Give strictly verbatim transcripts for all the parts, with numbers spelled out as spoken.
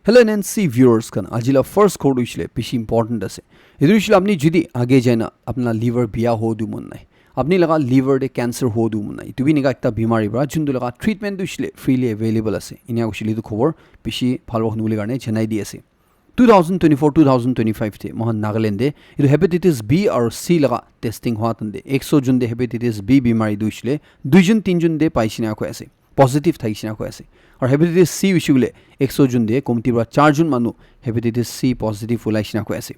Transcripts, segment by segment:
Hello N N C viewers khan, aji la first khobor tu hoishe le bishi important ase. Etu hoishe le apni jodi age jai na apni la liver biya ho tu mon nai, apni laga liver te cancer ho tu mon nai, etu bi enika ekta bimari para juntu laga treatment tu hoishe le freely available ase. Enia hoishe le etu khobor bishi bhal para hunibole karne janai di ase. Two thousand twenty-four, two thousand twenty-five te moikhan Nagaland te etu hepatitis B aru C laga testing hua tan te ekso jun te hepatitis B bimari tu hoishe le duijun tinjun te paishe ena koi ase, positive thaishe ena koi ase. Aru hepatitis C hoishe koile ekso jun te komti para charjun manu hepatitis C positive ulaishe ena koi ase.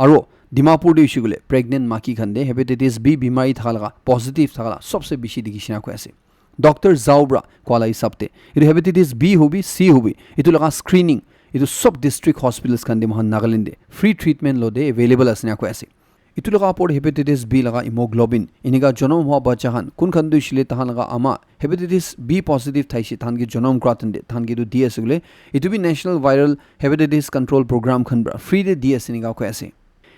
Aru Dimapur te hoishe koile pregnant maki khan te hepatitis B bimari thaka laga, positive thaka laga sobse bishi dikhishe ena koi ase. Doctor Zhao para koa la hisab te etu hepatitis B hobi, C hobi, etu laga screening etu sob district hospitals khan te moikhan Nagaland te free treatment lo te available ase ena koi ase. Etu laga opor te hepatitis B laga hemoglobin, enika jonom hua bacha khan kun khan tu hoishe le tahan laga ama hepatitis B positive thaishe, tahan ke jonom kura tan te tahan ke etu di ase koile, etu bi National Viral Hepatitis Control Program khan para free te di ase enika koi ase.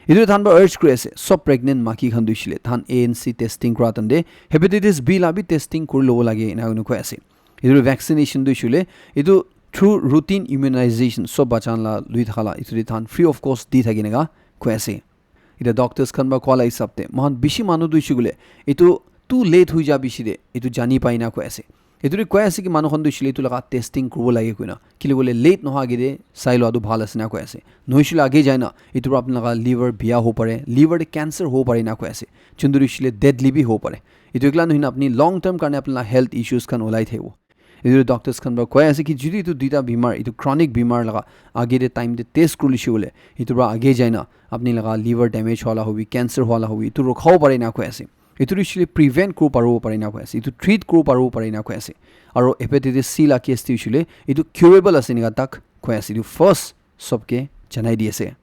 Etu tahan para urge kuri ase sob pregnant maki khan tu hoishe le tahan A N C testing kura tan te hepatitis B la bi testing kuri lobo lage ena koi ase. Etu vaccination tu hoishe le etu through routine immunization sob bacha khan la lui thaka la etu te tahan free of cost di thaki ena koi ase. Etia doctors khan para koa la hisab te moikhan bishi manu tu hoishe koile etu too late hoi ja bishi te etu jani pai na koi ase. Etu te koi ase ki manu khan tu hoishe le etu laga testing kuribo lage koina, kile koile late noha age te sai loa tu bhal ase na koi ase. Nohoishe le age jai na etu para apni laga liver biya ho pare, liver te cancer ho pare na koi ase. Juntu hoishe le deadly bi ho pare. Etu ekla nohoi na apni long term karne apni la health issues khan ulai thakibo. Etu doctors khan para koi ase ki jodi etu duita bimar, etu chronic bimar laga age te time te test kuri lishe koile, etu para age jai na apni laga liver damage hola hobi, cancer hola hobi, etu rukha bo pare na koi ase. Etu hoishe le prevent kuri bo paribo pare na koi ase. Etu treat kuri bo paribo pare na koi ase. Aru hepatitis C la case te hoishe le etu curable ase enika tak koi ase. Etu first sob ke janai di ase.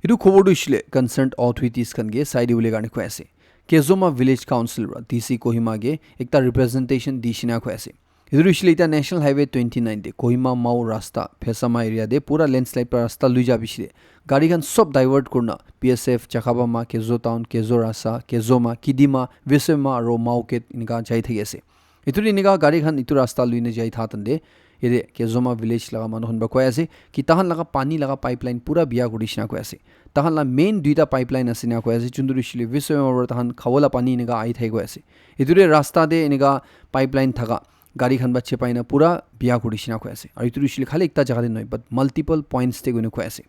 Etu khobor tu hoishe le concerned authorities khan ke sai dibole karne koi ase. Kezoma Village Council para D C Kohima ke ekta representation dishe ena koi ase. Etu tu hoishe le etia National Highway twenty nine te Kohima Mao rasta Phesama area te pura landslide para rasta lui ja bishi te gari khan sob divert kurina B S F, Jakabama, Kezo Town, Kezo Rasa, Kezoma, Kidima, Vesema aru Mao Gate enika jai thaki ase. Etu te enika gari khan etu rasta lui na jai tha tan te yate Kezoma village laga manu khan para koi ase ki tahan laga pani laga pipeline pura biya kuri dishe ena koi ase. Tahan la main duita pipeline ase ena koi ase, juntu hoishe le Vesema para tahan khabo la pani enika ahi thaki koi ase. Etu te rasta te enika pipeline thaka gari khan para chepai na pura biya kuri dishe ena koi ase. Aru etu hoishe le khali ekta jaga te nohoi, but multiple points te koina koi ase.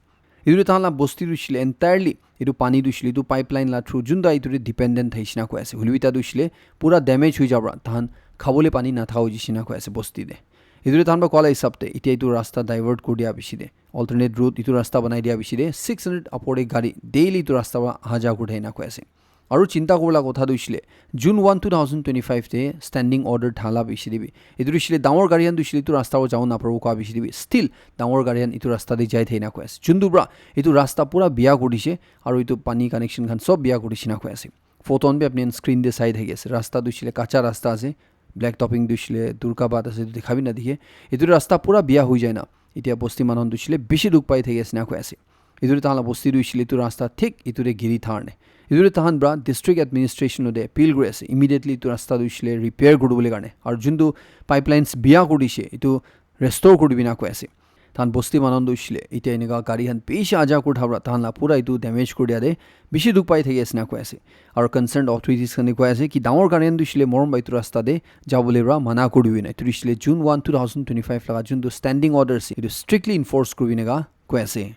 Etu tahan la bosti tu hoishe le entirely etu pani tu hoishe le etu pipeline la through junta etu te dependent thaishe ena koi ase. Hoilebi etia tu hoishe le pura damage hoi ja para tahan khabole pani nathaka hoi jaishe ena koi ase bosti te. Etu tahan para koa la hisab te etia etu rasta divert kuri dia bishi te, alternate route etu rasta banai dia bishi te six hundred upor te gari daily etu rasta para aha ja kuri thaki ena koi ase. Aru chinta kuribo la kotha tu hoishe le June one, two thousand twenty-five te standing order thala bishi te bi, etu hoishe le dangor gari khan tu hoishe le etu rasta para jabo naparibo koa bishi te bi, still dangor gari khan etu rasta te jai thaki ena koi ase. Juntu para etu rasta pura biya kuri dishe aru etu pani connection khan sob biya kuri dishe ena koi ase. Photo khan bi apni khan screen te sai thaki ase. Rasta tu hoishe le kacha rasta ase, black topping tu hoishe le Durgabad ase, etu dikha bi na dikhe. Etu rasta pura biya hoi jai na etia bosti manu khan tu hoishe le bishi dukh pai thaki ase ena koi ase. Etu te tahan la bosti tu hoishe le etu rasta thik etu te giri thar ne. Etu te tahan para district administration te appeal kuri ase, immediately etu rasta tu hoishe le repair kuri dibole karne. Aru juntu pipelines biya kuri dishe, etu restore kuri dibi na koi ase. Tahan bosti manu khan tu hoishe le etia enika gari khan bishi aja kuri tha para tahan la pura etu damage kuri dia te bishi dukh pai thaki ase ena koi ase. Aru concerned authorities khan te koi ase ki dangor gari khan tu hoishe le morom para etu rasta te jabole para mana kuri dibi na. Etu hoishe le June one, two thousand twenty-five laga juntu standing order ase, etu strictly enforce kuri dibi ena koi ase.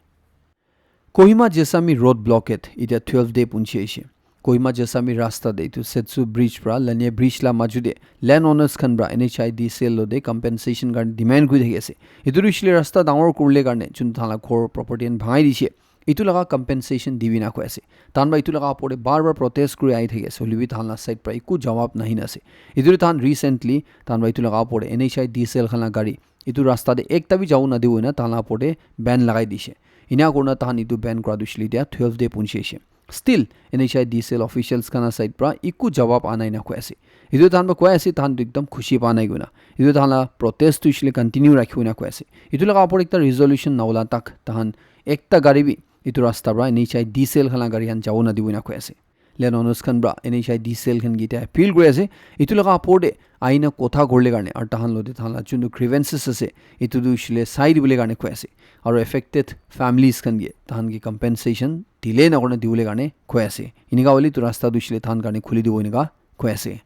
Kohima Jessami road blockade etia twelve day punchi aise. Kohima Jessami rasta te etu Setsu bridge para Lania bridge la maju te land owners khan para N H I D C L lo te compensation karne demand kuri thaki ase. Etu tu hoishe le rasta dangor kuribole karne juntu tahan la ghor property khan bhangai dishe, etu laga compensation dibi na koi ase. Tahan para etu laga opor te bar bar protest kuri ahi thaki ase, hoilebi tahan la side para eku jawab nahi na ase. Etu tu tahan recently tahan para etu laga opor te N H I D C L khan la gari etu rasta te ekta bi jabo nadibo koina tahan la opor te ban lagai dishe. Ena kurina tahan etu ban kura tu hoishe le etia twelve day punchi aise. Still, N H I D C L officials khan la side pra eku jawab anai na koi ase. Etu tahan pra koi ase, tahan tu ekdum khushi pa nai koina. Etu tahan la protest tu hoishe le continue rakhibo na koi ase. Etu laga upor ekta resolution naola tak tahan ekta gari bi etu rasta pra N H I D C L khan la gari khan jabo nadibo na koi ase. Land owners khan pra N H I D C L khan ke etia appeal kuri ase, etu laga upor te aina kotha korile karne aru tahan lode tahan la juntu grievances ase, etu tu hoishile sai dibole karne koi ase. Aru affected families khan ke tahan ke compensation delay na korna dibole karne koi ase. Enika hoile tu rasta tu hoishile tahan karne khuli dibo enika koi ase.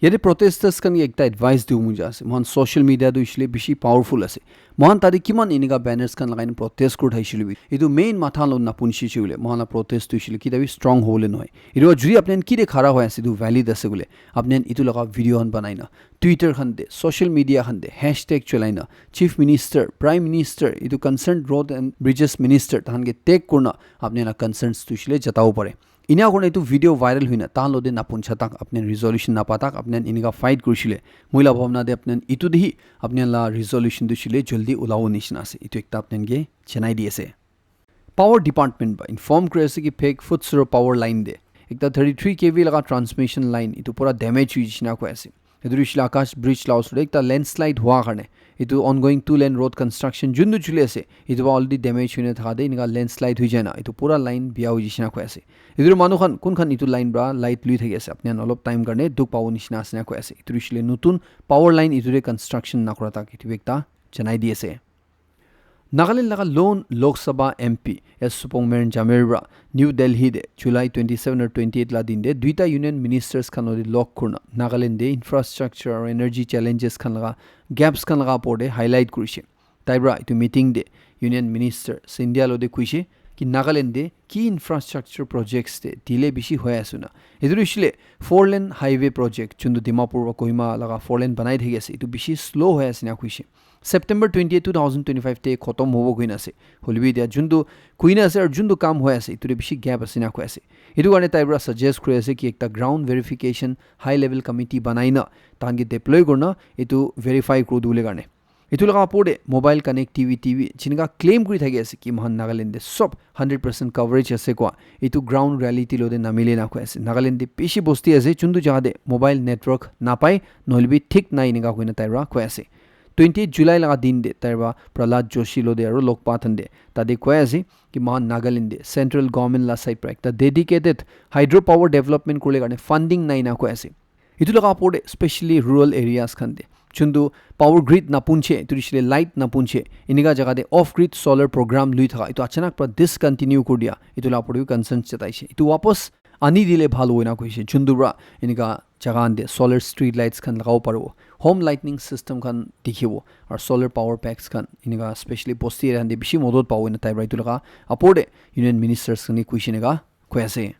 Yate protesters khan ke ekta advice dibo mon jai ase. Mohan social media tu hoishile bishi powerful ase. Mohan tate kiman enika banners khan lagai na protest kuri thakishe hoile bi, etu main matha lo napunchi hoile, mohan la protest tu hoishile kita bi strong hobole nohoi. Etu jodi apni khan ki de khara hoi ase, etu valid ase koile, apni khan etu laga video khan banai na, Twitter khan de, social media khan de, hashtag cholai na, Chief Minister, Prime Minister, etu concerned road and bridges minister, tahan ke tag kurna, apni khan la concerns tu hoishile jatabo pare. Enia kurina etu video viral hoina tahan lode napuncha tak, apni khan resolution napa tak, apni khan enika fight kurishile. Moi la bhabna de apni khan etu de hi apni khan la resolution tu hoishile jaldi ulabo nishina ase. Etu ekta apni khan ke janai di ase. Power department ba inform kuri ase ki Phek Phutsero power line de ekta thirty-three K V laga transmission line etu pura damage hoi jishina koi ase. Etu hoishile Akash Bridge la osor te ekta landslide hua karne, etu ongoing two lane road construction juntu chuli ase, etu ba already damage hoina thaka de enika landslide hoi jai na etu pura line biya hoi jishina koi ase. Etu manu khan kun khan etu line pra light lui thaki ase, apni khan olop time karne dukh pabo nishina ase na koi ase. Etu hoishile notun power line etu te construction nakura tak etu bi ekta janai di ase. Nagaland laga lone Lok Sabha M P S Supongmeren Jamir pra New Delhi de July twenty-seven or twenty-eight la din de duita union ministers khan lode log kurna Nagaland de infrastructure aru energy challenges khan laga gaps khan laga opor de highlight kurishe. Tai pra etu meeting de union minister Scindia lode kuishe ki Nagaland de ki infrastructure projects de delay bishi hoi ase na. Etu hoishile four lane highway project juntu Dimapur pra Kohima laga four lane banai thaki ase, etu bishi slow hoi ase na kuishe. September twenty-eight, two thousand twenty-five te khotom hobo koina ase. Hoilebi etia juntu koina ase aru juntu kam hoi ase, etu te bishi gap ase na koi ase. Etu karne tai pra suggest kuri ase ki ekta ground verification high level committee banai na tahan ke deploy kurna etu verify kuri dibole karne. Etu laga opor te mobile connectivity bi jinika claim kuri thaki ase ki mohan Nagaland te sob hundred percent coverage ase koa, etu ground reality lode namile na koi ase. Nagaland te bishi bosti ase juntu jaga te mobile network napai, nohoilebi thik nai enika koina tai pra koi ase. Twenty-eight July laga din de tai pra Prahlad Joshi lode aru log pa than de tate koi ase ki mohan Nagaland de central government la side pra ekta dedicated hydro power development kurle karne funding nai na koi ase. Etu laga opor de specially rural areas khan de juntu power grid napunche, etu hoishile light napunche, enika jaga de off grid solar program lui thaka etu achanak pra discontinue kuri dia, etu la opor de bi concern jataishe. Etu wapas ani dile bhal hoina koishe, juntu pra enika jaga khan de solar street lights khan lagabo paribo, home lighting system khan dikhibo, aru solar power packs khan enika specially bosti area khan de bishi modot pabo enika tai pra etu laga opor de union ministers khan ke kuishe enika koi ase.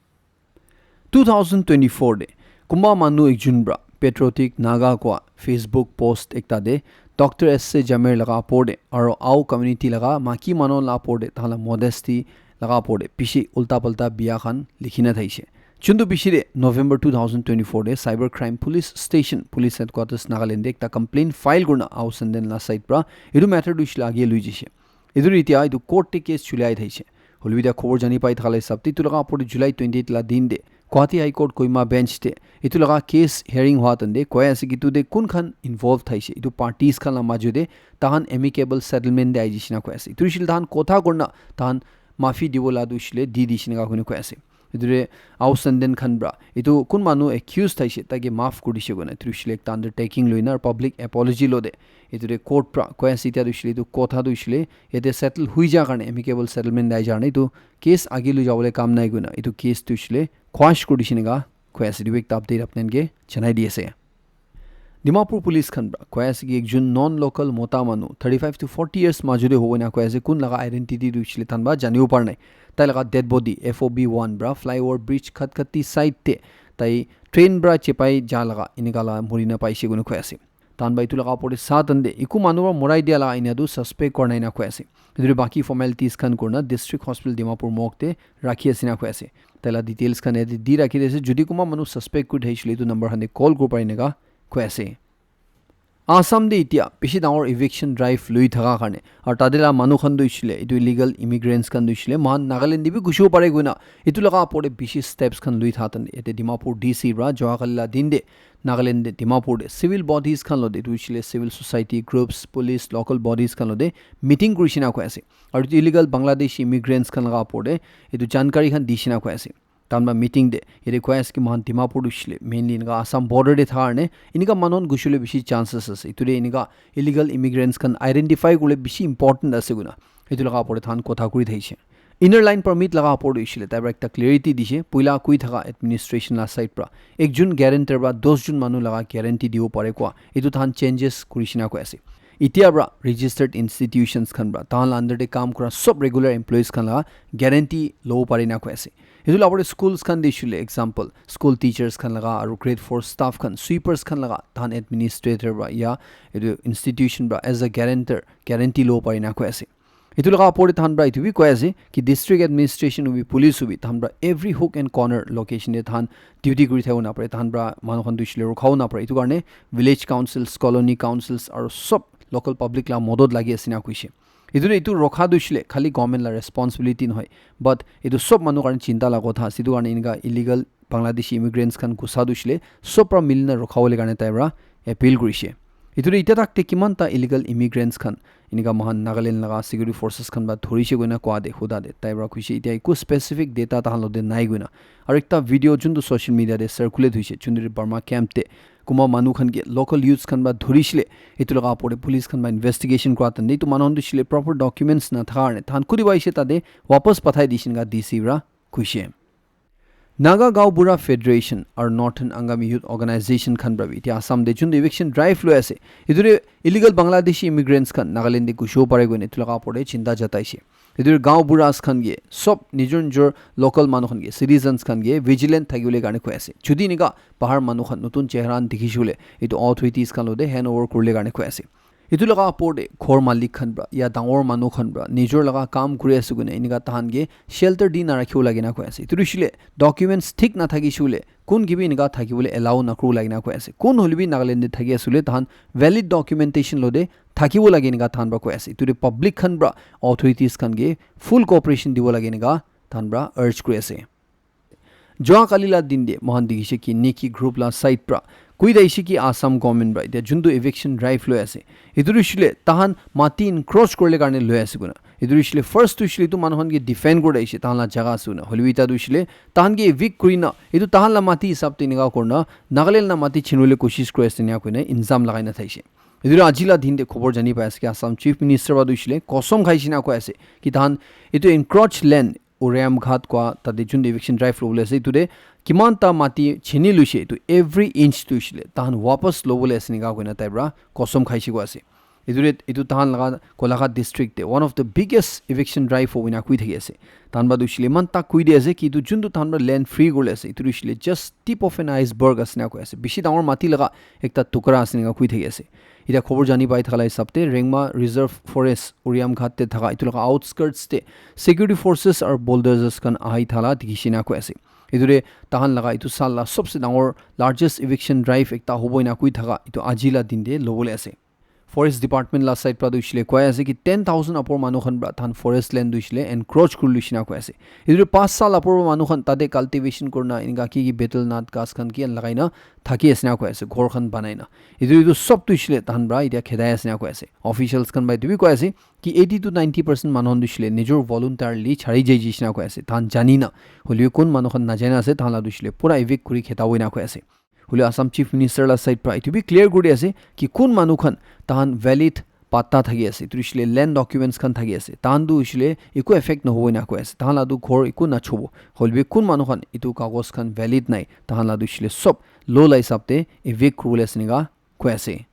Two thousand twenty-four de kunba manu ekjun pra patriotic Naga koa Facebook post ekta de Doctor S C Jamir laga opor de aru Ao community laga maki manu la opor de tahan la modesty laga opor de bishi ulta palta bia khan likhina thaishe. Juntu bishi de November two thousand twenty-four de cyber crime police station, police headquarters Nagaland de ekta complaint file kurna Ao Sanden la side pra etu matter tu hoishile age lui jishe. Etu etia etu court te case chuliai thaishe. Hoilebi etia khobor jani pai thaka la hisab te etu laga opor te July twenty-eight la din de Guwahati High Court Kohima bench te etu laga case hearing hua tan de koi ase ki etu de kun khan involve thaishe, etu parties khan la majo de tahan amicable settlement de aiji shina koi ase. Etu hoishile tahan kotha kurna tahan mafi dibo la tu hoishile di di shina ka koi ase. Etu de Ao Sanden khan pra etu kun manu accused thaishe tai ke maaf kuri dishe koina etu hoishile ekta undertaking loina public apology lo de etu de court pra koi ase etia tu hoishile etu kotha tu hoishile yate settle hui ja karne amicable settlement dai ja karne etu case age lui jabole kam nai koina etu case tu hoishile quash kuri dishe enika koi ase. Etu bi ekta update apni khan ke janai di ase. Dimapur police khan pra koi ase ki ekjun non local mota manu thirty-five to forty years majo de hobo enika koi ase, kun laga identity tu hoishile tahan ba janibo para nai. Tai laga dead body F O B one pra flyover bridge Khatkhati side te tai train pra chepai ja laga enika la murina paishe koina koi ase. Tahan ba etu laga opor te sa tan de eku manu pra morai dia laga enia tu suspect kora nai na koi ase. Etu baki formalities khan kurina district hospital Dimapur morgue te rakhi ase na koi ase. Tai la details khan yate di rakhi di ase. Jodi kunba manu suspect kuri thakishe koile etu number khan te call kuribo pare enika koi ase. Assam te etia bishi dangor eviction drive lui thaka karne aru tate la manu khan tu hoishile etu illegal immigrants khan tu hoishile moikhan Nagaland te bi ghusibo pare koina etu laga opor te bishi steps khan lui thaka tan yate Dimapur D C pra joa kali la din te Nagaland te Dimapur te civil bodies khan lo te etu hoishile civil society groups, police, local bodies khan lo te meeting kurishe na koi ase. Aru etu illegal Bangladesh immigrants khan laga opor te etu jankari khan dishe na koi ase. Tahan pra meeting te yate koi ase ki moikhan Dimapur tu hoishe le mainly enika Assam border te thaka karne enika manu khan gushi bole bishi chances ase. Etu te enika illegal immigrants khan identify kuribole bishi important ase koina etu laga opor te tahan kotha kuri thakishe. Inner line permit laga opor te hoishe le tai pra ekta clarity dishe, puila koi thaka administration la side pra ekjon guarantor pra dos jon manu laga guarantee dibo pare koa etu tahan changes kurishe na koi ase. Etia pra registered institutions khan pra tahan la under te kam kura sob regular employees khan laga guarantee lobo pare na koi ase. Etu la opor te schools khan te hoishe le example school teachers khan laga aru grade four staff khan, sweepers khan laga tahan administrator pra ya etu institution pra as a guarantor guarantee lobo pare na koi ase. Etu laga opor te tahan pra etu bi koi ase ki district administration hobi, police hobi, tahan pra every hook and corner location te tahan duty kuri thakibo na pare, tahan pra manu khan tu hoishe le rukha bo na pare. Etu karne village councils, colony councils aru sob local public la modot lagi ase na koishe. Etu tu etu rukha tu hoishe le khali government la responsibility nohoi, but etu sob manu karne chinta la kotha ase. Etu karne enika illegal Bangladeshi immigrants khan gusa tu hoishe le sob pra mili na rukha bole karne tai pra appeal kurishe. Etu tu etia tak te kiman ta illegal immigrants khan enika moikhan Nagaland laga security forces khan pra dhurishe koina koa te huda te tai pra koishe etia eku specific data tahan lo te nai koina. Aru ekta video juntu social media te circulate hoishe, juntu Burma camp te kunba manu khan ke local youths khan pra dhurishe le etu laga opor te police khan pra investigation kura tante etu manu khan tu hoishe le proper documents na thaka karne tahan kudi ba hoishe tate wapas pathai dishe enika D C pra koishe. Naga Gaonbura Federation aru Northern Angami Youth Organization khan pra bi etia Assam te juntu eviction drive loi ase. Etu te illegal Bangladeshi immigrants khan Nagaland te gushi bo pare koina etu laga opor te chinta jataishe. Etu te gaonburas khan ke sob nijor nijor local manu khan ke citizens khan ke vigilant thaki bole karne koi ase. Jodi enika bahar manu khan notun chehra khan dikhishe koile etu authorities khan lo te hand over kuri bole karne koi ase. Etu laga opor te ghor malik khan pra ya dangor manu khan pra nijor laga kam kuri ase koina enika tahan ke shelter di na rakhibo lage na koi ase. Etu tu hoishe le documents thik na thakishe koile kun ke bi enika thaki bole allow na kuribo lage na koi ase. Kun hoile bi Nagaland te thaki ase koile tahan valid documentation lo te thakibo lage enika tahan pra koi ase. Etu te public khan pra authorities khan ke full cooperation dibo lage enika tahan pra urge kuri ase. Jua kali la din te moikhan dikhishe ki Niki group la side pra koi thakishe ki Assam government pra etia juntu eviction drive loi ase, etu tu hoishe le tahan mati encroach kuri bole karne loi ase koina. Etu tu hoishe le first tu hoishe le etu manu khan ke defend kuri thakishe tahan la jaga ase koina. Hoile bi etia tu hoishe le tahan ke evict kuri na etu tahan la mati hisab te enika kuri na Nagaland la mati chhini bole koshish kuri ase enika koina ilzam lagai na thakishe. Etu tu aji la din te khobor jani pai ase ki Assam Chief Minister pra tu hoishe le kosom khaishe na koi ase ki tahan etu encroach land Uriam Ghat koa tate juntu eviction drive lobole ase, etu te kiman ta mati chhini loishe, etu every inch tu hoishe le tahan wapas lobole ase enika koina tai pra kosom khaishe koi ase. Etu te, etu tahan laga Golaghat district te one of the biggest eviction drive hobo enika koi thaki ase. Tahan pra tu hoishe le eman ta koi di ase ki etu juntu tahan pra land free kuribole ase, etu tu hoishe le just tip of an iceberg ase enika koi ase. Bishi dangor mati laga ekta tukra ase enika koi thaki ase. Etia khobor jani pai thaka la hisab te Rengma Reserve Forest Uriam Ghat te thaka etu laga outskirts te security forces aru bulldozers khan ahi thala dikhi shina koi ase. Etu te tahan laga etu saal la sobse dangor largest eviction drive ekta hobo ena koi thaka etu aji la din te lobole ase. Forest department la side pra tu hoishe le koi ase ki ten thousand upor manu khan pra tahan forest land tu hoishe le encroach kuri loishe na koi ase. Etu tu pas saal upor manu khan tate cultivation kurina enika ki ki betel nut ghas khan ki khan lagai na thaki ase na koi ase, ghor khan banai na. Etu, etu sob tu hoishe le tahan pra etia khedai ase na koi ase. Officials khan pra etu bi koi ase ki eighty to ninety percent manu khan tu hoishe le nijor voluntarily chari jai jai shina koi ase. Tahan jani na, hoilebi kun manu khan najai na ase, tahan la tu hoishe le pura evict kuri kheda hoi na koi ase. Hoilebi Assam Chief Minister la side pra etu bi clear kuri ase ki kun manu khan tahan valid patta thaki ase, etu hoishe le land documents khan thaki ase, tahan tu hoishe le eku effect nohobo ena koi ase, tahan la tu ghor eku nachobo. Hoilebi kun manu khan etu kagos khan valid nai, tahan la tu hoishe le sob law la hisab te evict kuribole ase enika koi ase.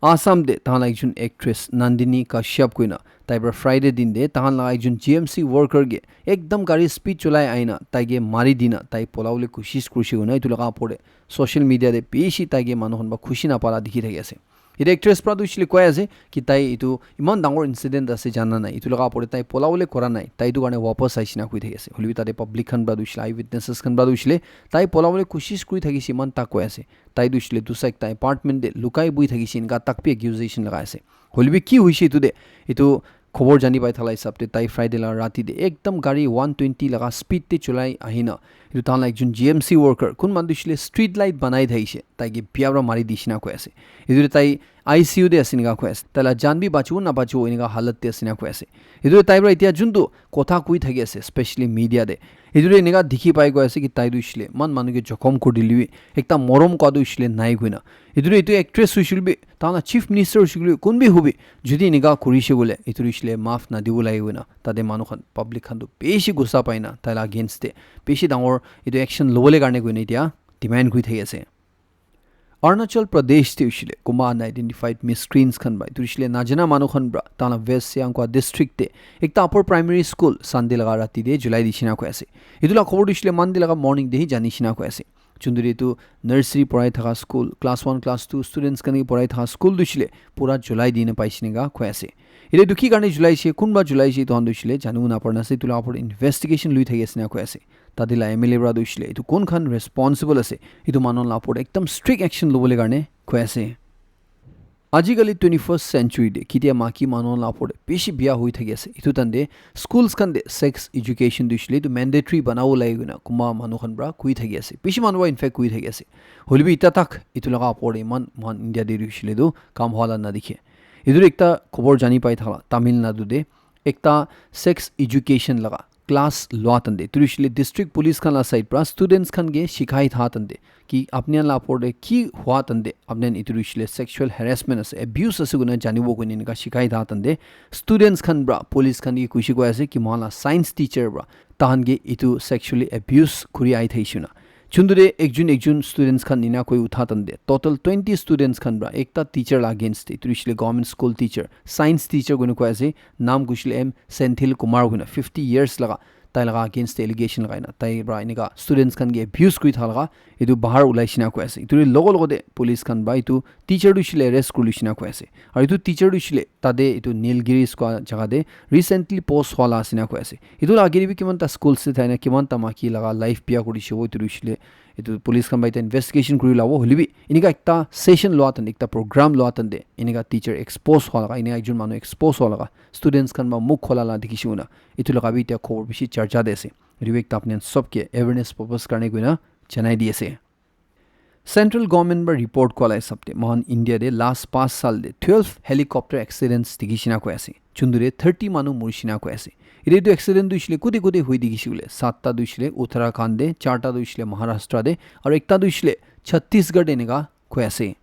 Assam te tahan la ekjon actress Nandini Kashyap koina tai pra Friday din te tahan la ekjon G M C worker ke ekdam gari speed cholai ahina tai ke mari dina tai polabole koshish kurishe koina etu laga opor te social media te bishi tai ke manu khan pra khushi napa la dikhi thaki ase. Etu actress pra tu hoishe le koi ase ki tai etu eman dangor incident ase jana nai, etu laga opor te tai polabole kora nai, tai etu karne wapas ahi shina koi thaki ase. Hoilebi tate public khan pra tu hoishe le, eyewitnesses khan pra tu hoishe le tai polabole koshish kuri thakishe eman tak koi ase. Tai tu hoishe le dusa ekta apartment te lukai bui thakishe enika tak bi accusation lagai ase. Hoilebi ki hoishe etu te, etu khobor jani pai thala hisab te tai Friday la rati te ekdam gari one twenty laga speed te cholai ahina etu tahan la ekjon G M C worker kun manu tu hoishe le street light banai thakishe tai ke bia pra mari dishe na koi ase. Etu te tai I C U te ase enika koi ase. Tai la jaan bi bachibo nabachibo enika halat te ase enika koi ase. Etu tai para etia juntu kotha koi thaki ase, especially media te. Etu te enika dikhi pai koi ase ki tai tu hoishe le eman manu ke jokhom kuri dile bi, ekta morom koa tu hoishe le nai koina. Etu te etu actress hoishe le bi, tai la chief minister hoishe le bi, kun bi hobi, jodi enika kurishe koile, etu tu hoishe le maaf nadibo lage koina. Tate manu khan, public khan tu bishi gussa pai na, tai la against te bishi dangor etu action lobole karne koina etia demand kuri thaki ase. Arunachal Pradesh te hoishe le kunba unidentified miscreants khan para, etu hoishe le najana manu khan para, tai la West Siang koa district te ekta upper primary school Sunday laga rati te julai dishi enika koi ase. Etu la khobor tu hoishe le Monday laga morning te hi janishi enika koi ase. Juntu te etu nursery porai thaka school, class one, class two students khan ke porai thaka school tu hoishe le pura julai dina paise enika koi ase. Etu tu ki karne julai she, kunba julai she, etu khan tu hoishe le janibo napara na ase, etu la opor te investigation lui thaki ase enika koi ase. Tate la M L A para tu hoishe le etu kun khan responsible ase, etu manu la opor te ekdam strict action lobole karne koi ase. Ajikali twenty-first century te ketia maki manu la opor te bishi bia hoi thaki ase. Etu tan te schools khan te sex education tu hoishe le etu mandatory banabo lage koina kunba manu khan para koi thaki ase. Bishi manu para in fact koi thaki ase. Hoile bi eta tak etu laga opor te eman moikhan India te tu hoishe le tu kam hua la nadikhe. Etu ekta khobor jani pai thaka la Tamil Nadu te ekta sex education laga class lua tan te, etu hoishe le district police khan la side para students khan ke shikhai tha tan te ki apni khan la opor te ki hua tan te apni khan etu hoishe le sexual harassment ase, abuse ase koina janibo koina enika shikhai tha tan te students khan para police khan ke kushi koi ase ki moikhan la science teacher para tahan ke etu sexually abuse kuri ai thaishe na. Juntu te ekjun ekjun students khan ena koi utha tan te total twenty students khan para ekta teacher la against te, etu hoishe le government school teacher, science teacher koina koi ase, naam kuishe le M Senthil Kumar koina, fifty years laga, tai laga against te allegation lagai na tai para enika students khan ke abuse kuri tha laga etu bahar ulai she enika koi ase. Etu logo logo te police khan para etu teacher tu hoishe le arrest kuri lishe enika koi ase. Aru etu teacher tu hoishe le tate etu Nilgiris koa jaga te recently post hua la ase enika koi ase. Etu la age te bi kiman ta school se thai na kiman ta maki laga life bia kuri dishe, etu tu hoishe le etu police khan para eta investigation kuri labo, hoile bi enika ekta session lua tan te, ekta program lua tan te enika teacher expose hua laga, enika ekjun manu expose hua laga, students khan para mukh khola la dikhishe koina etu laga bi eta khobor bishi charcha te ase. Etu bi ekta apni khan sob ke awareness purpose karne koina janai di ase. Central government para report kua la hisab te moikhan India te last paanch saal te twelve helicopter accidents dikhishe enika koi ase. Juntu te thirty manu murishe enika koi ase. Etu tu accident tu hoishe le kote kote hoi dikhishe koile, satta tu hoishe le Uttarakhand te, charta tu hoishe le Maharashtra te, aru ekta tu hoishe le Chhattisgarh te enika koi ase.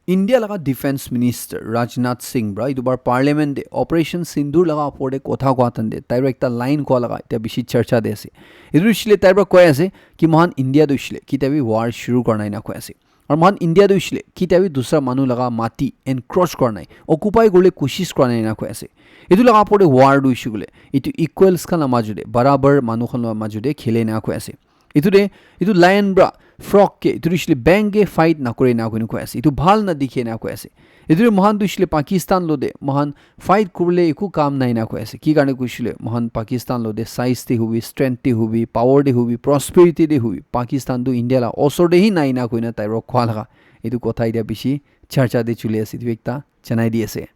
India laga defense minister Rajnath Singh para etu bar parliament te Operation Sindoor laga opor te kotha kua tan te tai para ekta line kua laga eta bishi charcha te ase. Etu hoishe le tai para koi ase ki moikhan India tu hoishe le ketia bi war shuru kora nai enika koi ase. Aru moikhan India tu hoishe le ketia bi dusra manu laga mati encroach kora nai, occupy kuribole koshish kora nai enika koi ase. Etu laga opor te war tu hoishe koile etu equals khan la majo te, barabar manu khan la majo te khele enika koi ase. Etu te, etu lion para frog ke, etu tu hoishe le bank ke fight nakore enika koina koi ase. Etu bhal nadikhe enika koi ase. Etu tu moikhan tu hoishe le Pakistan lo te, moikhan fight kuribole eku kam nai enika koi ase. Ki karne koishe le, moikhan Pakistan lo te size te hobi, strength te hobi, power te hobi, prosperity te hobi, Pakistan tu India la osor te hi nai enika koina tai para kua laga etu kotha eta bishi charcha te chuli ase. Etu ekta janai di ase.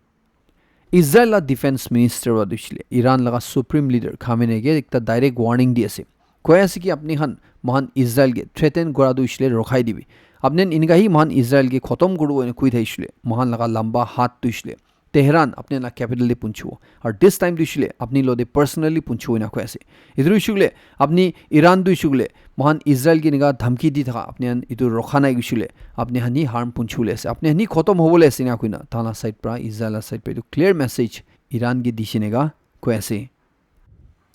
Israel la defense minister para tu hoishe le Iran laga supreme leader Khamenei ke ekta direct warning di ase. Koi ase ki apni khan moikhan Israel ke threaten kora tu hoishe le rokhai dibi. Apni khan enika hi moikhan Israel ke khotom kuribo enika koi thaishe le, moikhan laga lamba hath tu hoishe le Tehran apni khan la capital te punchibo. Aru this time tu hoishe le apni lo te personally punchibo enika koi ase. Etu tu hoishe koile apni Iran tu hoishe koile moikhan Israel ke enika dhamki di thaka apni khan etu rokha nai hoishe koile apni khan hi harm punchibole ase. Apni khan hi khotom hobole ase enika koina tai khan la side para, Israel la side para etu clear message Iran ke dishe enika koi ase.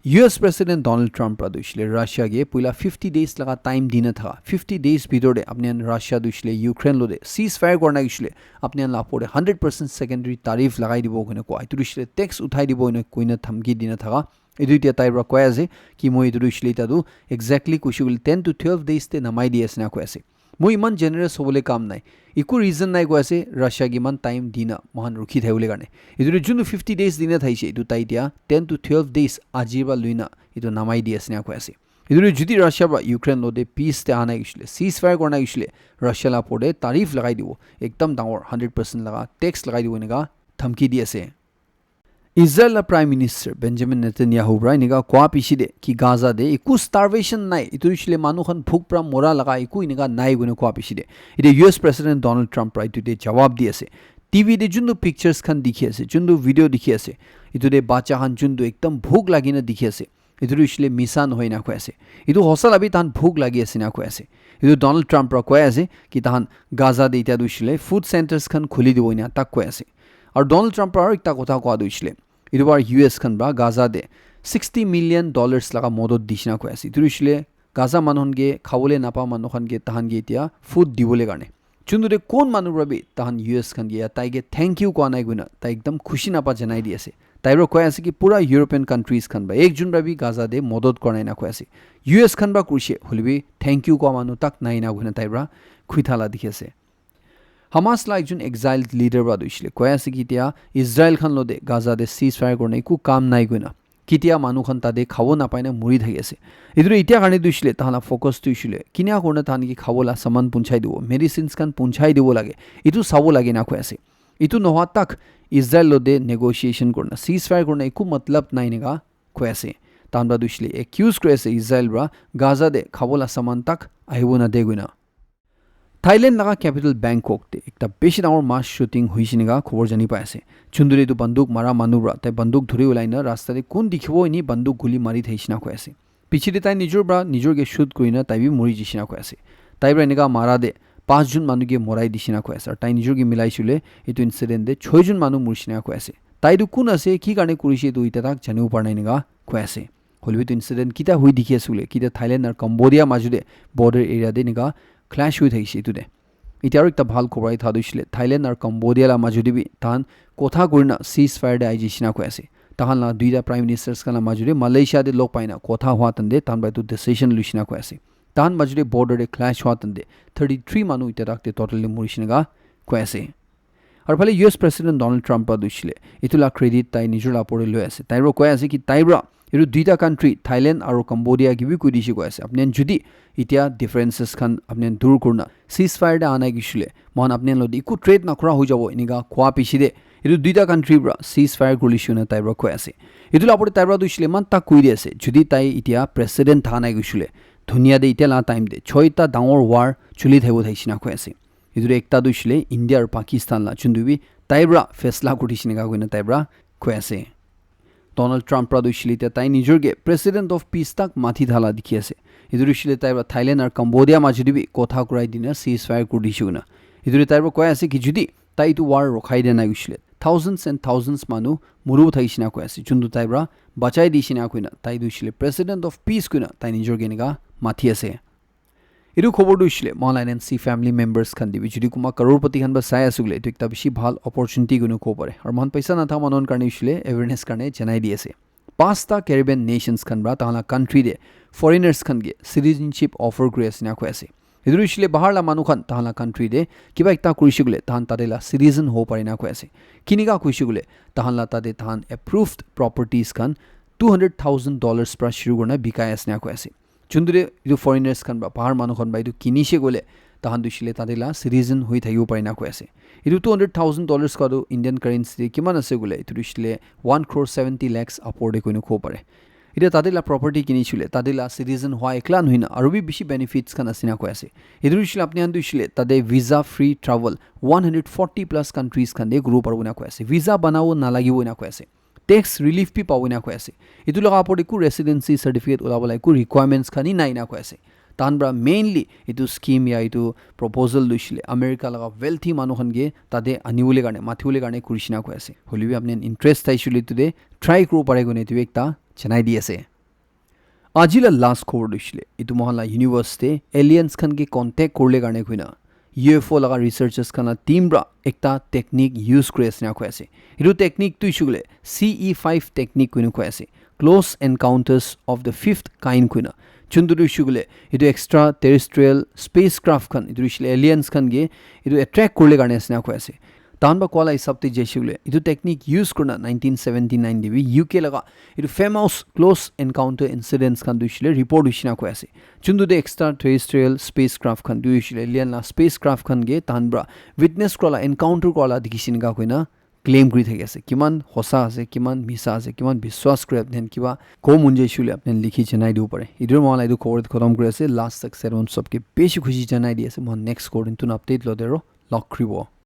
U S President Donald Trump para tu hoishe koile Russia ke puila fifty days laga time dina thaka, fifty days bhitor te apni khan Russia tu hoishe koile Ukraine lo te ceasefire kora nai hoishe koile apni khan la opor te hundred percent secondary tariff lagai dibo koina koa. Etu tu hoishe koile tax uthai dibo koina koina dhamki dina thaka. Etu etia tai para koi ase ki moi etu tu hoishe koile eta tu exactly koishe koile ten to twelve days te namai di ase enika koi ase. Moi iman generous hobole kam nai. Eku reason nai koi ase, Russia ke iman time dina moikhan rukhi thakibole karne. Etu tu juntu fifty days dina thaishe, etu tai etia ten to twelve days aji para luina etu namai di ase enika koi ase. Etu tu jodi Russia para Ukraine lo te peace te aha nai hoishe koile, ceasefire kora nai hoishe koile, Russia la opor te tariff lagai dibo, ekdam dangor hundred percent laga tax lagai dibo enika dhamki di ase. Israel la Prime Minister Benjamin Netanyahu pra enika koa piche de ki Gaza de eku starvation nai, etu hoishe le manu khan bhuk pra mora laga eku enika nai koina koa piche de, etia U S President Donald Trump pra etu de jawab di ase. T V de juntu pictures khan dikhi ase, juntu video dikhi ase, etu de bacha khan juntu ekdam bhuk lagi na dikhi ase, etu tu hoishe le misa nohoi na koi ase. Etu hosa la bi tahan bhuk lagi ase na koi ase. Etu Donald Trump pra koi ase ki tahan Gaza de etia tu hoishe le food centers khan khuli dibo ena tak koi ase. Aru Donald Trump pra aru ekta kotha koa tu hoishe le, etu bar U S khan pra Gaza de sixty million dollars laga modot dishina koi ase. Etu tu hoishe le Gaza manu khan ke khabole napa manu khan ke tahan ke etia food dibole karne. Juntu de kon manu pra bi tahan U S khan ke ya tai ke thank you koa nai koina tai ekdam khushi napa janai di ase. Tai pra koi ase ki pura European countries khan pra ekjun pra bi Gaza de modot kora nai na koi ase. U S khan pra kurishe hoile bi thank you koa manu tak nai na koina tai pra khui thala dikhi ase. Hamas la ekjun exiled leader pra tu hoishe le koi ase ki etia Israel khan lo de Gaza de ceasefire korna eku kam nai koina ketia manu khan tate khabo napai na muri thaki ase. Etu tu etia karne tu hoishe le tahan la focus tu hoishe le kinia korna tahan ke khabo la saman punchai dibo, medicines khan punchai dibo lage, etu sabo lage na koi ase. Etu nohwa tak Israel lo de negotiation korna, ceasefire korna eku matlab nai enika koi ase. Tahan pra tu hoishe le accuse kuri ase Israel pra Gaza de khabo la saman tak ahibo na de koina. Thailand laga capital Bangkok te ekta bishi dangor mass shooting hoishe enika khobor jani pai ase. Juntu de etu banduk mara manu pra tai banduk dhuri ulai na rasta de kun dikhibo eni banduk guli mari thaishe na koi ase. Piche de tai nijor pra nijor ke shoot kuri na tai bi muri jishe na koi ase. Tai pra enika mara de panch jun manu ke morai dishe na koi ase. Aru tai nijor ke milai shile etu incident de choi jun manu murishe na koi ase. Tai tu kun ase, ki karne kurishe etu etia tak janibo para nai enika koi ase. Hoile bi etu incident ketia hui dikhi ase koile, ketia Thailand aru Cambodia majo de border area de enika clash hui thakishe etu de. Etia aru ekta bhal khobor ahi tha tu hoishe le Thailand aru Cambodia la majo de bi tahan kotha kurina ceasefire de ahi jishe na koi ase. Tahan la duita prime ministers khan la majo de Malaysia de log paina kotha hua tan de tahan pra etu decision luishe na koi ase. Tahan majo de border de clash hua tan de thirty three manu etia tak de totally murishe enika koi ase. Aru phale U S President Donald Trump pra tu hoishe le etu la credit tai nijor la opor de loi ase. Tai pra koi ase ki tai pra etu duita country Thailand aru Cambodia ke bi koi dishe koi ase. Apni khan jodi etia differences khan apni khan dur kurina ceasefire de anai ki hoishe le moikhan apni khan lo de eku trade nakura hoi jabo enika koa piche de etu duita country pra ceasefire kuri lishe koina tai pra koi ase. Etu la opor de tai pra tu hoishe le eman tak koi di ase. Jodi tai etia president tha nai ki hoishe le dunia de etia la time de choita dangor war chuli thaibo thaishe na koi ase. Etu de ekta tu hoishe le India aru Pakistan la juntu bi tai pra faisla kuri dishe enika koina tai pra koi ase. Donald Trump pra tu hoishe le etia tai nijor ke President of Peace tak mathi thala dikhi ase. Etu tu hoishe le tai pra Thailand aru Cambodia majo de bi kotha kurai dina ceasefire kuri dishe koina. Etu de tai pra koi ase ki jodi tai etu war rokhai dia nai hoishe le thousands and thousands manu muribo thaishe na koi ase. Juntu tai pra bachai dishe na koina tai tu hoishe le President of Peace koina tai nijor ke enika mathi ase. Etu khobor tu hoishe le moikhan la N N C family members khan de bi jodi kunba crorepati khan pra sai ase koile etu ekta bishi bhal opportunity koina kobo pare. Aru moikhan paisa natha manu khan karne hoishe le awareness karne janai di ase. Pasta Caribbean nations khan pra tahan la country de foreigners khan ke citizenship offer kuri ase na koi ase. Etu hoishe le bahar la manu khan tahan la country de kiba ekta kurishe koile tahan tate la citizen hobo pare na koi ase. Kinika kurishe koile tahan la tate tahan approved properties khan two hundred thousand dollars pra shuru kurina bikai ase na koi ase. Juntu de etu foreigners khan pra bahar manu khan pra etu kinishe koile tahan tu hoishe le tate la citizen hoi thakibo pare na koi ase. Etu two hundred thousand dollars koa tu Indian currency de kiman ase koile etu tu hoishe le one crore seventy lakhs upor de koina kobo pare. Etia tate la property kinishe koile tate la citizen hua ekla nohoi na aru bi bishi benefits khan ase na koi ase. Etu tu hoishe le apni khan tu hoishe le tate visa free travel one hundred forty plus countries khan de kuribo paribo na koi ase. Visa banabo nalagibo na koi ase. Tax relief bi pabo ena koi ase. Etu laga opor te eku residency certificate ulabo laga eku requirements khan hi nai ena koi ase. Tahan para mainly etu scheme ya etu proposal tu hoishe le America laga wealthy manu khan ke tate anibole karne, matibole karne kurishe na koi ase. Hoile bi apni khan interest thaishe le etu te try kuribo pare koine etu bi ekta janai di ase. Aji la last khobor tu hoishe le, etu moikhan la universe te aliens khan ke contact kuribole karne koina U F O laga researchers khan la team para ekta technique use kuri ase na koi ase. Etu technique tu hoishe koile C E five technique koina koi ase. Close Encounters of the Fifth Kind koina. Juntu tu hoishe koile etu extraterrestrial spacecraft khan, etu hoishe le aliens khan ke etu attract kuribole karne ase na koi ase. Tahan para koa la hisab te jaise koile, etu technique use kurina nineteen seventy nine te bi U K laga etu famous close encounter incidents khan tu hoishe le report hoishe na koi ase. Juntu te extraterrestrial spacecraft khan tu hoishe le alien la spacecraft khan ke tahan para witness kura la, encounter kura la dikhishe enika koina claim kuri thaki ase, kiman hosa ase, kiman misa ase, kiman biswas kure, apni khan kiba ko mon jai shule apni khan likhi janai dibo pare. Etu moi la etu khobor khotom kuri ase. Last tak sermon sob ke beshi khushi janai di ase. Moi next khobor din tun update lo dero log kribo.